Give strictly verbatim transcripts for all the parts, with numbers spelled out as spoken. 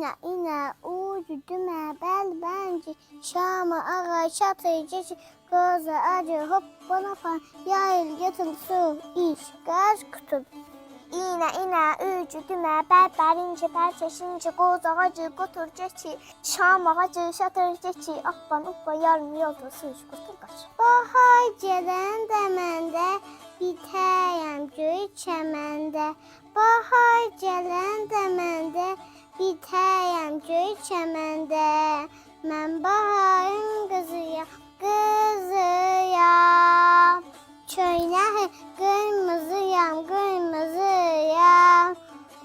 ایینه، ایینه، اوجو دویمه، بل بنجی، شام آغا، شاتیر کئچیر، قوزا آجی، هوپپان هوپپان، یاییل گؤتور سو، ایچ، قاچ، قوتول. ایینه، ایینه، اوجو دویمه، بل برینجی، بل کئشینجی، قوزا آغاجی، قوتور کئچیر، شام آغاجی، شاتیر کئچیر، هوپپان هوپپان، یاریم یولدا سو ایچ، قوتول، قاچ. باهار گلنده من ده بیته‌یم گؤی چمنده. باهار گلنده من ده بیته‌یم گؤی چمنده. من باهارین قیزی‌یام، قیزی‌یام. کؤینه‌یی قیرمیزی‌یام، قیرمیزی‌یام.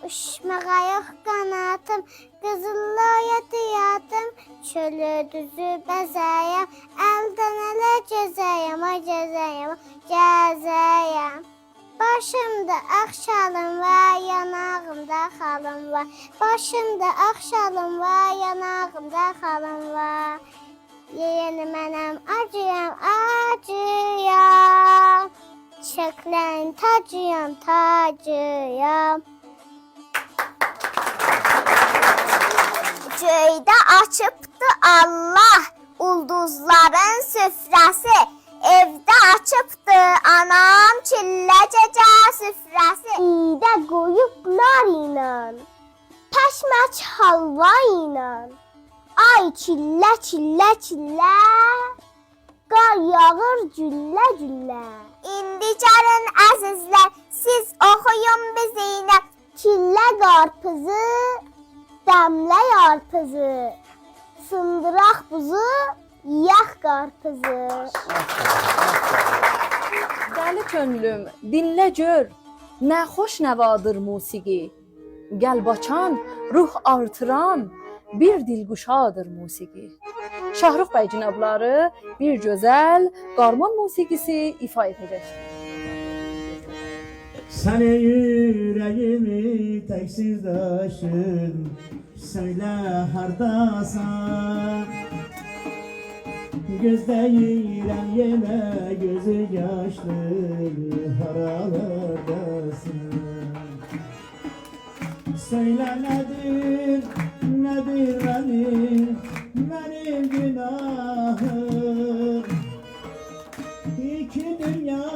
اوچماغا یوخ قاناتیم، قیزیللیغا دویاتیم، چؤلو دوزو بزه‌یم، الدن اله گزه‌یم، آی گزه‌یم، آی گزه‌یم. باشیمدا آغ شالیم وار، یاناغیمدا خالیم وار. باشیمدا آغ شالیم وار، یاناغیمدا خالیم وار. یئیه‌نی منم آجی‌یام، آجی‌یام. چیچکلرین تاجی‌یام، تاجی‌یام. گؤیده آچیبدی الله اولدوزلارین سفره‌سی، ائوده آچیبدی آنام چیلله گئجه سفره‌سی. اییده قویوب نار ایله، پشمک حالوا ایله. آی چیلله، چیلله، چیلله، قار یاغیر گولله گولله. ایندی گلین عزیزلر، سیز اوخویون بیزیمله. چیلله قارپیزی، دمله یارپیزی، سیندیراق بوزو، یئیک قارپیزی. دلی کؤنلوم، دینله گؤر، نه خوش نوادیر موسیقی. قلب آچان، روح آرتیران بیر دلگشادیر موسیقی. شاهرخ بی جنابلاری بیر گؤزل قارمون موسیقی‌سی ایفا ائده‌جک. سن اوره‌ییمی تک‌سیز داشدین، سؤیله هارداسان؟ گؤز دَییرم یئمه، گؤزو یاشلی، هارالارداسان؟ سؤیله نه‌دیر، نه‌دیر منیم، منیم گوناهیم؟ ایکی دونیا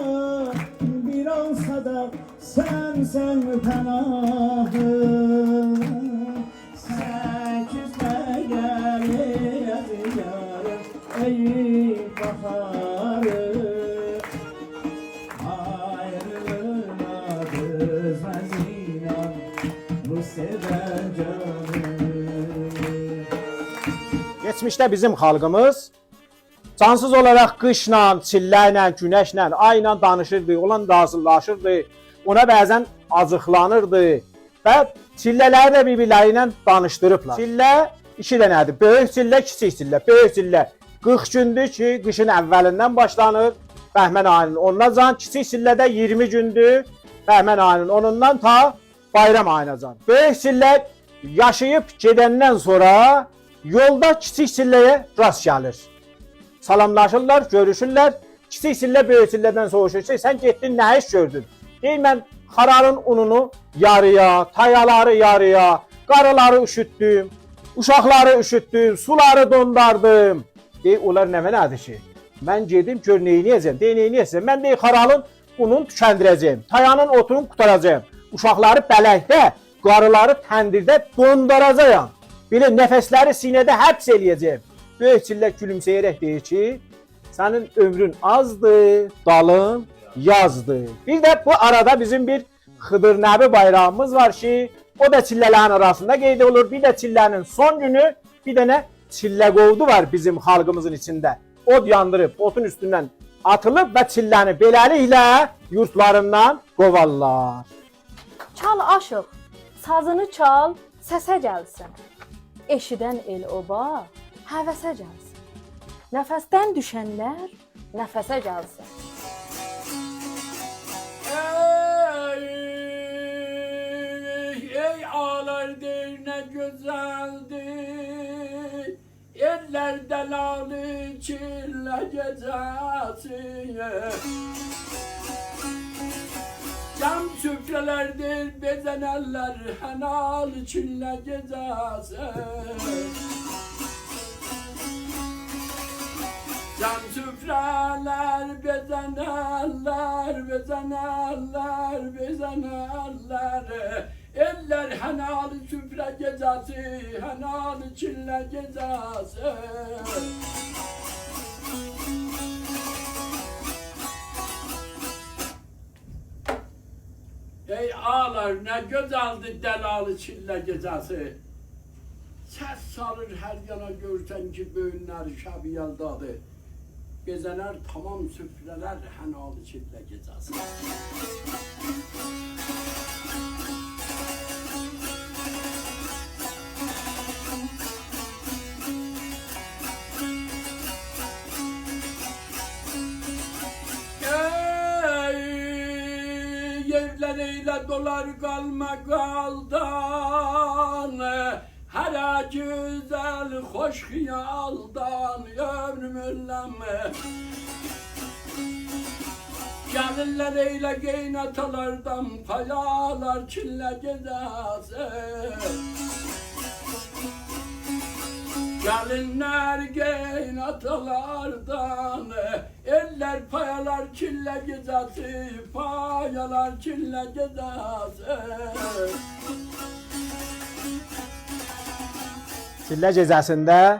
بیر اولسا دا، سنسن پناهیم. سککیز بئیه‌لی عزیز یاریم، ای باهاریم، آیریلیغینا دؤزمز اینان بو سئون جانیم. کئچمیشده بیزیم خالقیمیز جانسیز اولاراق قیشلا، چیلله ایله، گونشله، آی ایله دانیشیردی، اونونلا راضیلاشیردی، اونا بعضا آجیقلانیردی. و چیلله‌لری ده بیر-بیرلری ایله دانیشدیریبلار. چیلله ایکی دنه‌دیر. بؤیوک چیلله، کیچیک چیلله. بؤیوک چیلله قیرخ گوندور کی، قیشین اوّلیندن باشلانیر، بهمن آیی‌نین اونوناجان. کیچیک چیلله ده اییرمی گوندور، بهمن آیی‌نین اونوندان تا بایرام آیی‌ناجان. بؤیوک چیلله یاشاییب گئدندن سونرا یولدا کیچیک چیلله‌یه راست گلیر. سلاملاشیرلار، گؤروشورلر. کیچیک چیلله بؤیوک چیلله‌دن سوروشور کی، سن گئتدین، نه ایش گؤردون؟ دئییر، من خارالین اونونو یارییا، تایالاری یارییا، قاریلاری اوشوتدوم، اوشاقلاری اوشوتدوم، سولاری دونداردیم. دئییر، اونلار نمنه‌دیر کی؟ من گئدیم، گؤر نئینیه‌جم؟ دئییر، نئینیه‌سن؟ من، دئییر، خارالین اونونو توکندیره‌جه‌یم، تایانین اوتونو قوتاراجاغام، اوشاقلاری بلکده، قاریلاری تندیرده دونداراجاغام. بئله نفسلری سینه‌ده حبس ائله‌یه‌جه‌یم. بؤیوک چیلله گولومسه‌یه‌رک دئییر کی، سنین عؤمرون آزدیر، دالین یازدیر. بیر ده بو آرادا بیزیم بیر خیدیر نبی بایرامیمیز وار کی، او دا چیلله‌لرین آراسیندا قید اولور. بیر ده چیلله‌نین سون گونو بیر دنه چیلله قوودو وار بیزیم خالقیمیزین ایچینده. اود یاندیریب، اودون اوستوندن آتیلیب و چیلله‌نی بئله‌لیکله یوردلاریندان قووارلار. چال آشیق، سازینی چال، سسه گلسین. ائشیدن ائل اوبا هوسه گلسین. نفسدن دوشنلر نفسه گلسین. ای، ای، آلار دئییر نه گؤزلدیر، ائللر دلالی چیلله گئجه‌سی. جم سفره‌لر دئییر بزنرلر، حنالی چیلله گئجه‌سی. جم سفره‌لر بزنرلر، بزنرلر، بزنرلر. ائللر حنالی سفره گئجه‌سی، حنالی چیلله گئجه‌سی. ای آغالار، نه گؤزلدیر دلالی چیلله گئجه‌سی. سس سالیر هر یانا، گؤرسن کی، بؤیونلری شب یلدادیر. بزنر تمام سفره‌لر حنالی چیلله گئجه‌سی. ای، ائولر ائله دولار قالماقالدان، هره گؤزل خوش خیالدان، عؤمروم ائله‌مه. گلینلر ائله قئیناتالاردان، پای آلار چیلله گئجه‌سی. گلینلر قئیناتالاردان، ائللر پای آلار چیلله گئجه‌سی، پای آلار چیلله گئجه‌سی. چیلله گئجه‌سینده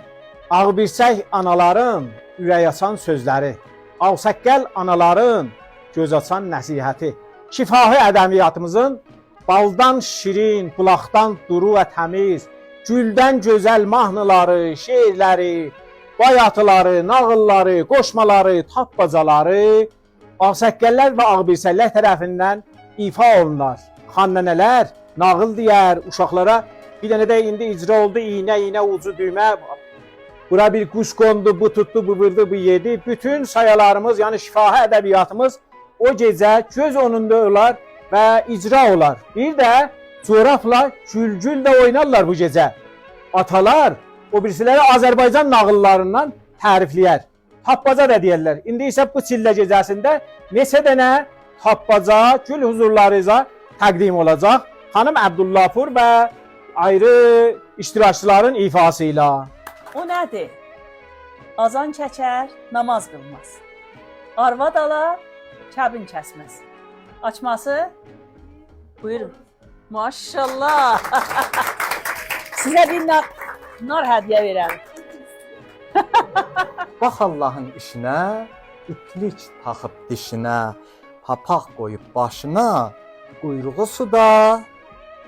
آغ‌بیرچک آنالارین اورک آچان سؤزلری، آغ‌ساققال آنالارین گؤز آچان نصیحتی، شفاهی ادبیاتیمیزین بالدان شیرین، بولاقدان دورو و تمیز، گولدن گؤزل ماهنیلاری، شعرلری، بایاتیلاری، ناغیللاری، قوشمالاری، تاپماجالاری آغ‌ساققاللار و آغ‌بیرچکلر طرفیندن ایفا اولونار. خان‌ننه‌لر ناغیل دئیر، اوشاقلارا بیر دنه ده ایندی اجرا اولدو، ایینه، ایینه، اوجو دویمه. بورا بیر قوش قوندو، بو توتدو، بو ووردو، بو یئدی. بوتون سایالاریمیز، یعنی شفاهی ادبیاتیمیز او گئجه گؤز اؤنونده اولار و اجرا اولار. بیر ده جورابلا گول‌گول ده اوینارلار بو گئجه. آتالار او بیریسیلری آذربایجان ناغیللاریندان تعریفله‌یر. تاپماجا دا دئیرلر. ایندی ایسه بو چیلله گئجه‌سینده نئچه دنه تاپماجا گول حضورلارینیزا تقدیم اولاجاق. خانیم عبدالله‌پور و آیری اشتراکچیلارین ایفاسی ایله. او نه‌دیر؟ آذان چکر، ناماز قیلماز. آرواد آلار، کبین کسمز. آچماسی؟ بویورون. ماشاءالله. سیزه بیر نار، نار هدیه وئرم. باخ آللاهین ایشینه، ایپلیک تاخیب دیشینه، پاپاق قویوب باشینا، قویروغو سودا،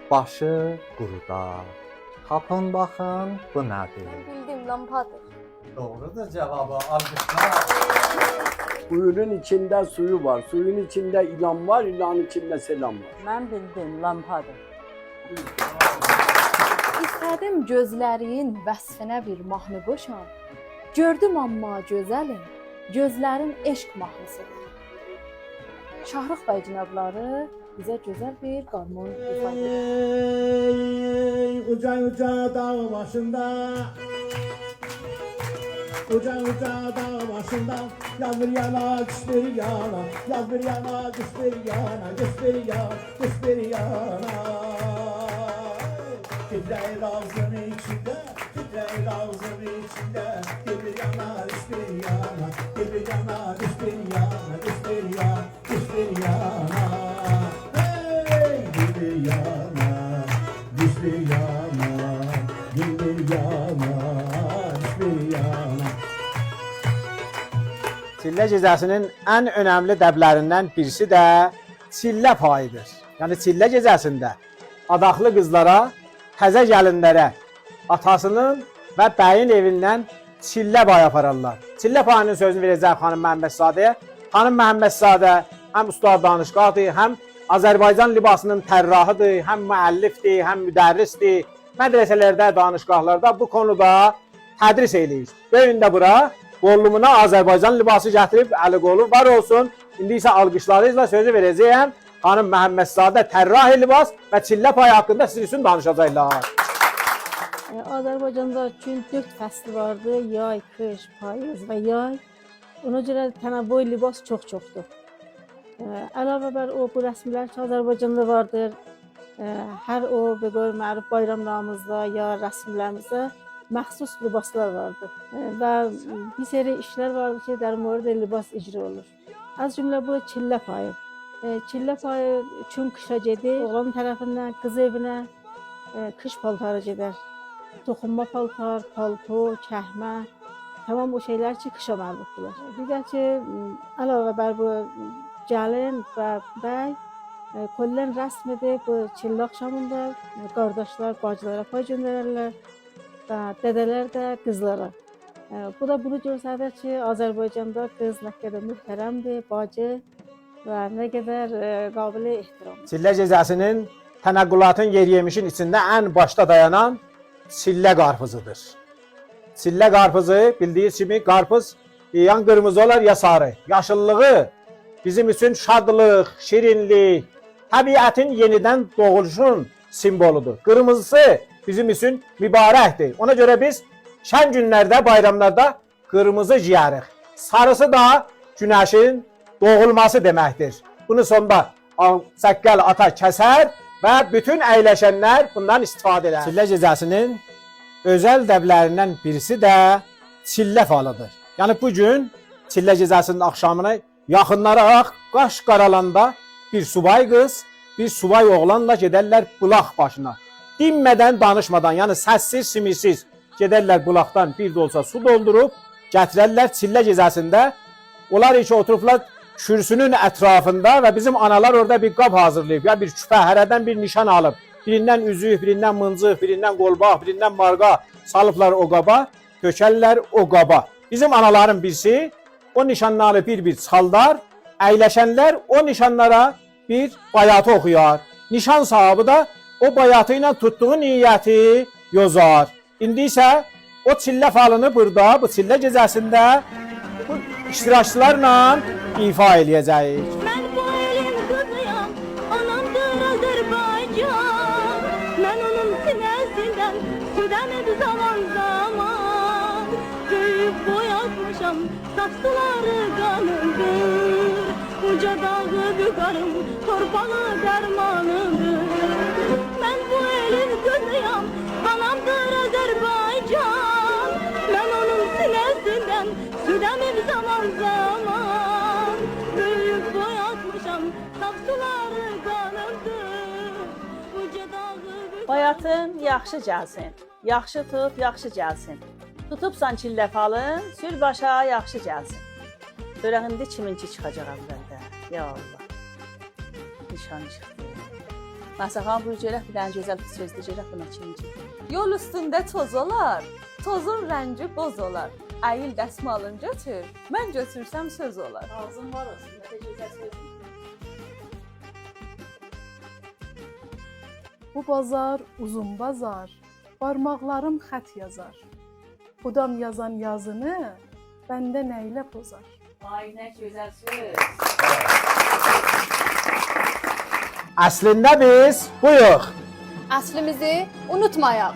باشی قورودا. تاپین باخین، بو نه‌دیر؟ من بیلدیم، لامپادیر. دوغرودور جاوابی، آلقیشلار. قویونون ایچینده سویو وار، سویون ایچینده ایلان وار، ایلانین ایچینده سلام وار. من بیلدیم، لامپادیر. ایسته‌دیم گؤزلرین وصفینه بیر ماهنی قوشام. گؤردوم آمما گؤزلیم، گؤزلرین عشق ماهنیسیدیر. شاهرخ بی جنابلاری بیزه گؤزل بیر قارمون ایفا ائدیر. ای، اوجا اوجا داغ باشیندا، اوجا اوجا داغ باشیندا، یاز بیر یانا، قیش بیر یانا، یاز بیر یانا، قیش بیر یانا، قیش بیر یانا، قیش بیر یانا. تیتره‌ییر آغزیم ایچینده، تیتره‌ییر آغزیم ایچینده، گل بیر یانا، قیش بیر یانا، گل بیر یانا، قیش بیر یانا، قیش بیر یانا. قیش بیر یانا، هئی، گل بیر یانا، قیش بیر یانا، گل بیر یانا، قیش بیر یانا. چیلله گئجه‌سینین ان اؤنملی دبلریندن بیریسی ده چیلله پاییدیر. یعنی چیلله گئجه‌سینده آداخلی قیزلارا، تزه گلینلره آتاسینین و بیین ائویندن چیلله پایی آپارارلار. چیلله پایی‌نین سؤزونو وئره‌جک خانیم محمدزاده‌یه. خانیم محمدزاده هم استاد دانشگاهدیر، هم آذربایجان لباسی‌نین طراحی‌دیر، هم مؤلف‌دیر، هم مدرس‌دیر. مدرسه‌لرده، دانشگاهلاردا بو قونودا تدریس ائله‌ییر. بو گون ده بورا قوللومونا آذربایجان لباسی گتیریب، الی قولو وار اولسون. ایندی ایسه آلقیشلارینیزلا سؤزو وئره‌جه‌یم خانیم محمدزاده، طراح لباس و چیلله پایی حاقیندا سیزین اوچون دانیشاجاقلار. ائ، آذربایجاندا چون دؤرد فصل واردی: یای، قیش، پاییز و یای. اونا گؤره تنوع لباس چوخ چوخدور. اه، علاوه بر او، بو رسملر کی، آذربایجاندا واردیر. اه، هر او، به قول معروف، بایراملاریمیزدا یا رسملریمیزده مخصوص لباسلار واردیر. اه، و بیر سری ایشلر واردیر کی، در مورد لباس اجرا اولور. از جمله بو چیلله پایی. اه، چیلله پایی چون قیشا گئدیر، اوغلان طرفیندن قیز ائوینه، اه، قیش پالتاری گئدر. توخونما پالتار، پالتو، کهمه، تمام او شئیلر کی، قیشا مربوطدولار. بیر ده کی، م، علاوه بر بو، م، گلین و بی، اه، کلاً رسمیدیر. بو چیلله آخشامیندا، اه، قارداشلار باجیلارا پای گؤندررلر و دده‌لر ده قیزلارا. اه، بو دا بونو گؤستریر کی، آذربایجاندا قیز نه قدر محترمدیر، باجی و نه قدر، اه، قابل احترام. چیلله گئجه‌سینین تنقلاتین، یئری‌یئمیشین ایچینده ان باشدا دایانان چیلله قارپیزیدیر. چیلله قارپیزی، بیلدیگینیز کیمی، قارپیز یا قیرمیزی اولار، یا ساری. یاشیللیغی بیزیم اوچون شادلیق، شیرینلیک، طبیعتین یئنیدن دوغولوشون سیمبولودور. قیرمیزیسی بیزیم اوچون مبارکدیر. اونا گؤره بیز شن گونلرده، بایراملاردا قیرمیزی گئیه‌ریک. ساریسی دا گونشین دوغولماسی دئمکدیر. بونو سوندا آغ‌ساققال آتا کسر و بوتون اَیلشنلر بوندان استفاده ائدر. چیلله گئجه‌سینین اؤزل دبلریندن بیریسی ده چیلله فالیدیر. یعنی بو گون چیلله گئجه‌سینین آخشامینی یاخینلاراق، قاش قارالاندا بیر سوبای قیز، بیر سوبای اوغلانلا گئدرلر بولاق باشینا. دینمه‌دن، دانیشمادان، یعنی سس‌سیز، سیمیرسیز گئدرلر بولاقدان بیر ده اولسا سو دولدوروب گتیررلر. چیلله گئجه‌سینده اونلار کی اوتوروبلار کورسونون اطرافیندا و بیزیم آنالار اورادا بیر قاب حاضیرلاییب، یا بیر کوپه، هره‌دن بیر نیشان آلیب. بیریندن اوزوک، بیریندن مینجیق، بیریندن قولباق، بیریندن مارغا سالیبلار او قابا، تؤکرلر او قابا. بیزیم آنالارین بیریسی او نیشانلاری بیر-بیر چیخاردار، اَیلشنلر او نیشانلارا بیر بایاتی اوخویار. نیشان صاحیبی ده او بایاتی ایله توتدوغو نیتی یوزار. ایندی ایسه او چیلله فالینی بورادا، بو چیلله گئجه‌سینده بو اشتراکچیلارلا ایفا ائله‌یه‌جه‌ییک. من بو ائلین قیزی‌یام، آنامدیر آذربایجان. من اونون سینه‌سیندن سود امیب زامان زامان. بؤیویوب بوی آتمیشام، صاف سولاری قانیمدیر. اوجا داغی بوکاریم، تورپاغی درمانیمدیر. من بو ائلین قیزی‌یام، آنامدیر آذربایجان. من اونون سینه‌سیندن سود امیب زامان زامان. بؤیویوب بوی آتمیشام، صاف سولاری قانیمدیر. اوجا داغی بوکاریم. بایاتین یاخشی گلسین. یاخشی توت، یاخشی گلسین. توتوبسان چیلله فالین، سور باشا، یاخشی گلسین. گؤرک ایندی کیمینکی چیخاجاق اوّلده. یا الله. نیشان چیخدی. مثلا، بویور گؤرک، بیر دنه گؤزل سؤز دئ گؤرک، بونا کیمینکی. یول اوستونده توز اولار، توزون رنگی بوز اولار. اییل دسمالین گؤتور، من گؤتورسم سؤز اولار. آغزین وار اولسون، نه ده گؤزل سؤز. بو بازار اوزون بازار، بارماقلاریم خط یازار. خدام یازان یازینی بنده نه‌یله پوزار؟ آی، نه گؤزل سؤز. اصلینده بیز بویوق. اصلیمیزی اونوتمایاق.